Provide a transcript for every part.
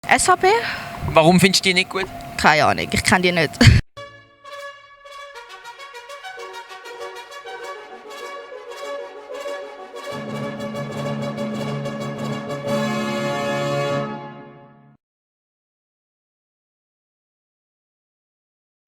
SVP? Warum findest du die nicht gut? Keine Ahnung, ich kenne die nicht.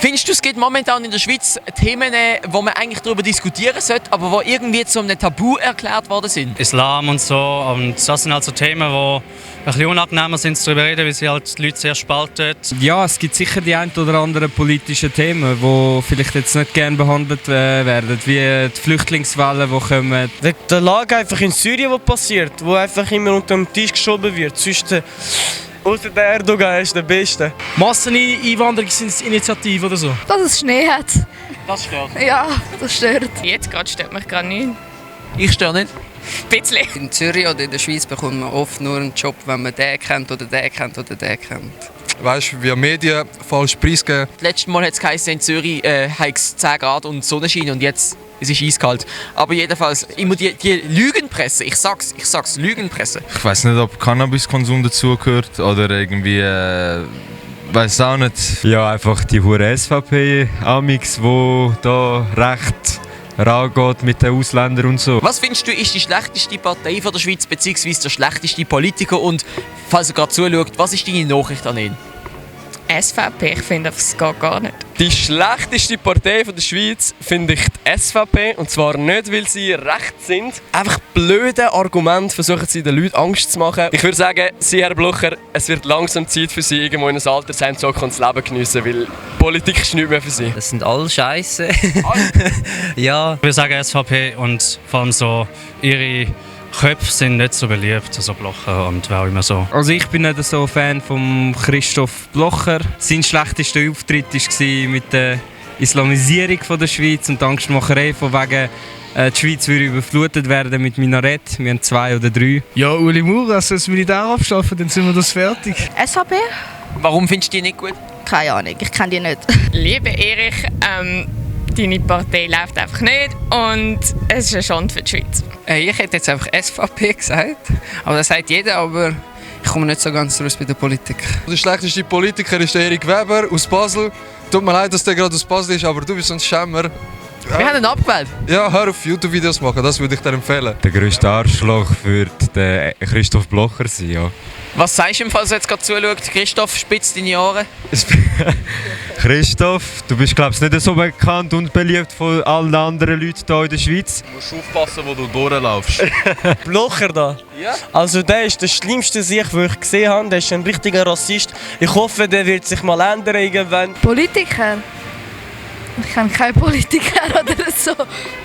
Findest du, es gibt momentan in der Schweiz Themen, wo man eigentlich darüber diskutieren sollte, aber die irgendwie zu einem Tabu erklärt worden sind? Islam und so. Und das sind halt so Themen, die ein bisschen unangenehmer sind, darüber reden, weil sie halt die Leute sehr spalten. Ja, es gibt sicher die ein oder anderen politischen Themen, die vielleicht jetzt nicht gerne behandelt werden, wie die Flüchtlingswelle, die kommen. Der Lage einfach in Syrien, was passiert, wo einfach immer unter den Tisch geschoben wird. Sonst, außer der Erdogan ist der Beste. Masseneinwanderungsinitiative oder so. Dass es Schnee hat. Das stört. Ja, das stört. Jetzt gerade stört mich gar nicht. Ich störe nicht. Ein bisschen. In Zürich oder in der Schweiz bekommt man oft nur einen Job, wenn man den kennt oder den kennt oder den kennt. Weißt du, wie Medien falsch preisgeben. Letztes Mal hat es geheißen, in Zürich hat es 10 Grad und Sonnenschein und jetzt es ist eiskalt. Aber jedenfalls, immer die Lügenpresse, ich sag's, Lügenpresse. Ich weiß nicht, ob Cannabiskonsum dazugehört oder irgendwie. Weiß auch nicht. Ja, einfach die hure SVP-Amix, wo da recht rangeht mit den Ausländern und so. Was findest du, ist die schlechteste Partei von der Schweiz, beziehungsweise der schlechteste Politiker? Und falls ihr gerade zuschaut, was ist deine Nachricht an ihn? SVP, ich finde, es geht gar nicht. Die schlechteste Partei von der Schweiz finde ich die SVP. Und zwar nicht, weil sie recht sind. Einfach blöde Argumente versuchen sie den Leuten Angst zu machen. Ich würde sagen, Sie, Herr Blocher, es wird langsam Zeit für Sie, irgendwo in ein Altersheim zu kommen und das Leben geniessen, weil Politik ist nicht mehr für Sie. Das sind alle Scheiße. Ja. Ich würde sagen SVP und vor allem so ihre Köpfe sind nicht so beliebt, so Blocher und wer auch immer so. Also ich bin nicht so Fan von Christoph Blocher. Sein schlechtester Auftritt war mit der Islamisierung der Schweiz und die Angstmacherei von wegen die Schweiz würde überflutet werden mit Minarett. Wir haben 2 oder 3. Ja, Uli Maurer, also das Militär abschaffen, dann sind wir das fertig. SVP? Warum findest du die nicht gut? Keine Ahnung, ich kenne die nicht. Lieber Erich, deine Partei läuft einfach nicht und es ist eine Schande für die Schweiz. Ich hätte jetzt einfach SVP gesagt. Aber das sagt jeder, aber ich komme nicht so ganz raus bei der Politik. Der schlechteste Politiker ist der Erik Weber aus Basel. Tut mir leid, dass der gerade aus Basel ist, aber du bist ein Schämmer. Wir haben ihn abgewählt. Ja, hör auf YouTube-Videos machen, das würde ich dir empfehlen. Der grösste Arschloch wird der Christoph Blocher sein, ja. Was sagst du im Fall, du jetzt gerade zuschaut? Christoph, spitz deine Ohren. Christoph, du bist glaube ich nicht so bekannt und beliebt von allen anderen Leuten hier in der Schweiz. Du musst aufpassen, wo du durchlaufst. Blocher da? Ja. Also der ist der schlimmste Sieg, den ich gesehen habe. Der ist ein richtiger Rassist. Ich hoffe, der wird sich mal ändern irgendwann. Politiker? Ich kenne keinen Politiker oder so.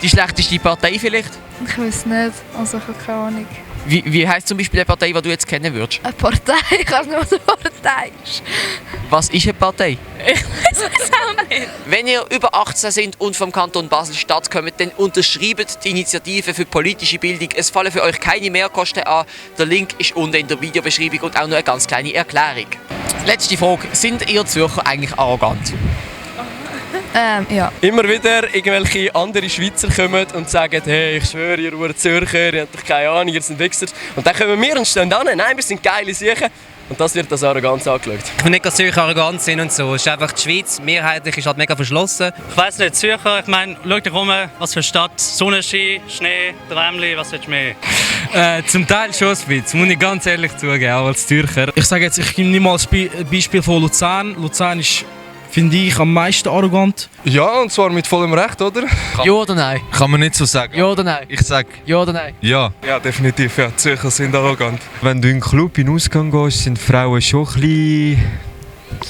Die schlechteste Partei vielleicht? Ich weiß nicht, also ich habe keine Ahnung. Wie heisst zum Beispiel eine Partei, die du jetzt kennen würdest? Eine Partei? Ich weiß nicht, was eine Partei ist. Was ist eine Partei? Ich weiß es auch nicht. Wenn ihr über 18 sind und vom Kanton Basel-Stadt kommt, dann unterschreibt die Initiative für politische Bildung. Es fallen für euch keine Mehrkosten an. Der Link ist unten in der Videobeschreibung und auch noch eine ganz kleine Erklärung. Letzte Frage. Sind ihr Zürcher eigentlich arrogant? Ja. Immer wieder irgendwelche andere Schweizer kommen und sagen, hey, ich schwöre, ihr seid Zürcher, ihr habt doch keine Ahnung, ihr seid Wichser. Und dann kommen wir und stehen an, nein, wir sind geile Sicher. Und das wird als Arroganz angeschaut. Ich will nicht, dass Zürcher arrogant sind und so. Es ist einfach die Schweiz, mehrheitlich ist halt mega verschlossen. Ich weiss nicht, Zürcher, ich meine, schau dich um, was für eine Stadt, Sonnenschein, Schnee, Träumchen, was willst du mehr? Zum Teil schon ein bisschen, muss ich ganz ehrlich zugeben, auch als Zürcher. Ich sage jetzt, ich nehme mal ein Beispiel von Luzern. Luzern ist, finde ich, am meisten arrogant. Ja, und zwar mit vollem Recht, oder? Ja oder nein? Kann man nicht so sagen. Ja oder nein? Ich sag Ja oder nein? ja. Ja, definitiv, ja. Die Zürcher sind arrogant. Wenn du in einen Club in den Ausgang gehst, sind Frauen schon ein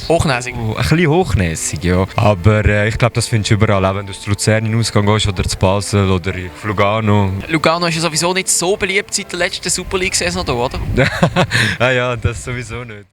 Hochnäsig. bisschen hochnäsig, ja. Aber ich glaube, das findest du überall, auch wenn du zu Luzern in den Ausgang gehst oder zu Basel oder in Lugano. Lugano ist ja sowieso nicht so beliebt seit der letzten Super League-Saison, oder? Ah ja, das sowieso nicht.